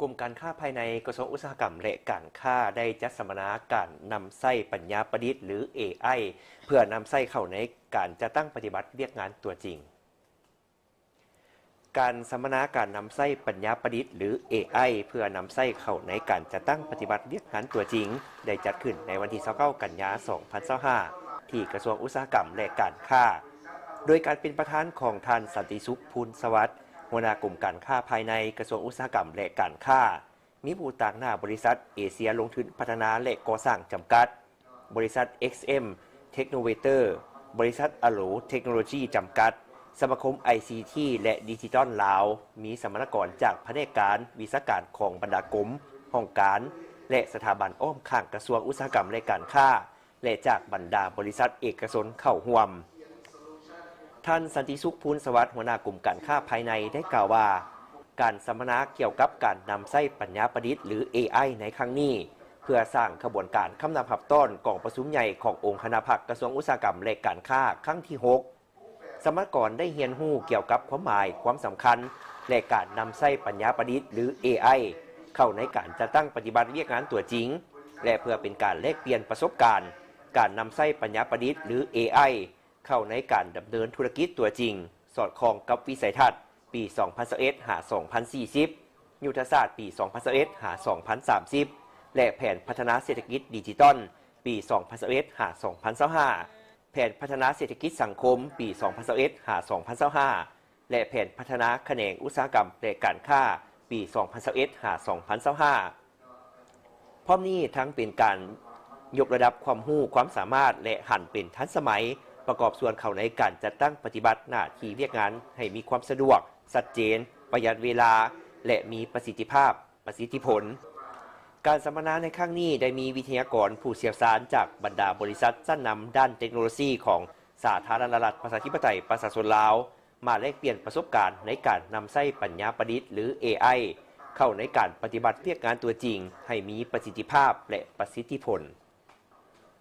ກົມການຄ້າພາຍໃນ ກະຊວງອຸດສາຫະກຳ ແລະ ການຄ້າ ໄດ້ຈັດສຳມະນາການນຳໃຊ້ປັນຍາປະດິດ ຫຼື ເອໄອ ເພື່ອນຳໃຊ້ເຂົ້າໃນການຈັດຕັ້ງປະຕິບັດວຽກງານຕົວຈິງ. ການສຳມະນາການນຳໃຊ້ປັນຍາປະດິດ ຫຼື ເອໄອ ເພື່ອນຳໃຊ້ເຂົ້າໃນການຈັດຕັ້ງປະຕິບັດວຽກງານຕົວຈິງ ໄດ້ຈັດຂຶ້ນໃນວັນທີຊາວເກົ້າ ກັນຍາ ສອງພັນຊາວຫ້າ ທີ່ກະຊວງອຸດສາຫະກຳ ແລະ ການຄ້າ ໂດຍການເປັນປະທານຂອງທ່ານ ສັນຕິສຸກ ພູນສະຫວັດ ຫົວໜ້າກົມການຄ້າພາຍໃນ ກະຊວງອຸດສາຫະກຳ ແລະ ການຄ້າ, ມີຜູ້ຕາງໜ້າບໍລິສັດເອເຊຍລົງທຶນພັດທະນາ ແລະ ກໍ່ສ້າງ ຈຳກັດ, ບໍລິສັດ ເອັກເອັມ ເທັກໂນເວເຕີ, ບໍລິສັດອາໂລເທັກໂນໂລຈີ ຈຳກັດ, ສະມາຄົມໄອຊີທີ ແລະ ດິຈິຕອນລາວ, ມີສຳມະນາກອນຈາກພະແນກການ, ວິຊາການຂອງບັນດາກົມ, ຫ້ອງການ ແລະ ສະຖາບັນອ້ອມຂ້າງກະຊວງອຸດສາຫະກຳ ແລະ ການຄ້າ ແລະ ຈາກບັນດາບໍລິສັດເອກະຊົນເຂົ້າຮ່ວມ. ທ່ານ ສັນຕິສຸກ ພູນສະຫວັດ ຫົວໜ້າກົມການຄ້າພາຍໃນ ໄດ້ກ່າວວ່າ ການສຳມະນາກ່ຽວກັບການນຳໃຊ້ປັນຍາປະດິດ ຫຼື ເອໄອ ໃນຄັ້ງນີ້ ເພື່ອສ້າງຂະບວນການຄຳນັບຮັບຕ້ອນກອງປະຊຸມໃຫຍ່ຂອງອົງຄະນະພັກກະຊວງອຸດສາຫະກຳ ແລະ ການຄ້າ ຄັ້ງທີຫົກ ສຳມະນາກອນໄດ້ຮຽນຮູ້ກ່ຽວກັບຄວາມໝາຍ, ຄວາມສຳຄັນ ແລະ ການນຳໃຊ້ປັນຍາປະດິດ ຫຼື ເອໄອ ເຂົ້າໃນການຈັດຕັ້ງປະຕິບັດວຽກງານຕົວຈິງ ແລະ ເພື່ອເປັນການແລກປ່ຽນປະສົບການ ການນຳໃຊ້ປັນຍາປະດິດ ຫຼື ເອໄອ ເຂົ້າໃນການດຳເນີນທຸລະກິດຕົວຈິງ, ສອດຄ່ອງກັບວິໄສທັດປີສອງພັນຊາວເອັດ ຫາ ສອງພັນສີ່ສິບ, ຍຸດທະສາດປີສອງພັນຊາວເອັດ ຫາ ສອງພັນສາມສິບ ແລະ ແຜນພັດທະນາເສດຖະກິດດິຈິຕອນປີສອງພັນຊາວເອັດ ຫາ ສອງພັນຊາວຫ້າ, ແຜນພັດທະນາເສດຖະກິດສັງຄົມປີສອງພັນຊາວເອັດ ຫາ ສອງພັນຊາວຫ້າ ແລະ ແຜນພັດທະນາຂະແໜງອຸດສາຫະກຳ ແລະ ການຄ້າ ປີສອງພັນຊາວເອັດ ຫາ ສອງພັນຊາວຫ້າ. ພ້ອມນີ້ທັງເປັນການຍົກລະດັບຄວາມຮູ້ຄວາມສາມາດ ແລະ ຫັນເປັນທັນສະໄໝ, ປະກອບສ່ວນເຂົ້າໃນການຈັດຕັ້ງປະຕິບັດໜ້າທີ່ວຽກງານໃຫ້ມີຄວາມສະດວກ, ຊັດເຈນ, ປະຢັດເວລາ ແລະ ມີປະສິດທິພາບ, ປະສິດທິຜົນ. ການສຳມະນາໃນຄັ້ງນີ້ໄດ້ມີວິທະຍາກອນຜູ້ຊ່ຽວຊານຈາກບັນດາບໍລິສັດຊັ້ນນຳດ້ານເຕັກໂນໂລຊີຂອງສາທາລະນະລັດ ປະຊາທິປະໄຕ ປະຊາຊົນລາວ ມາແລກປ່ຽນປະສົບການໃນການນຳໃຊ້ປັນຍາປະດິດ ຫຼື ເອໄອ ເຂົ້າໃນການປະຕິບັດວຽກງານຕົວຈິງໃຫ້ມີປະສິດທິພາບ ແລະ ປະສິດທິຜົນ.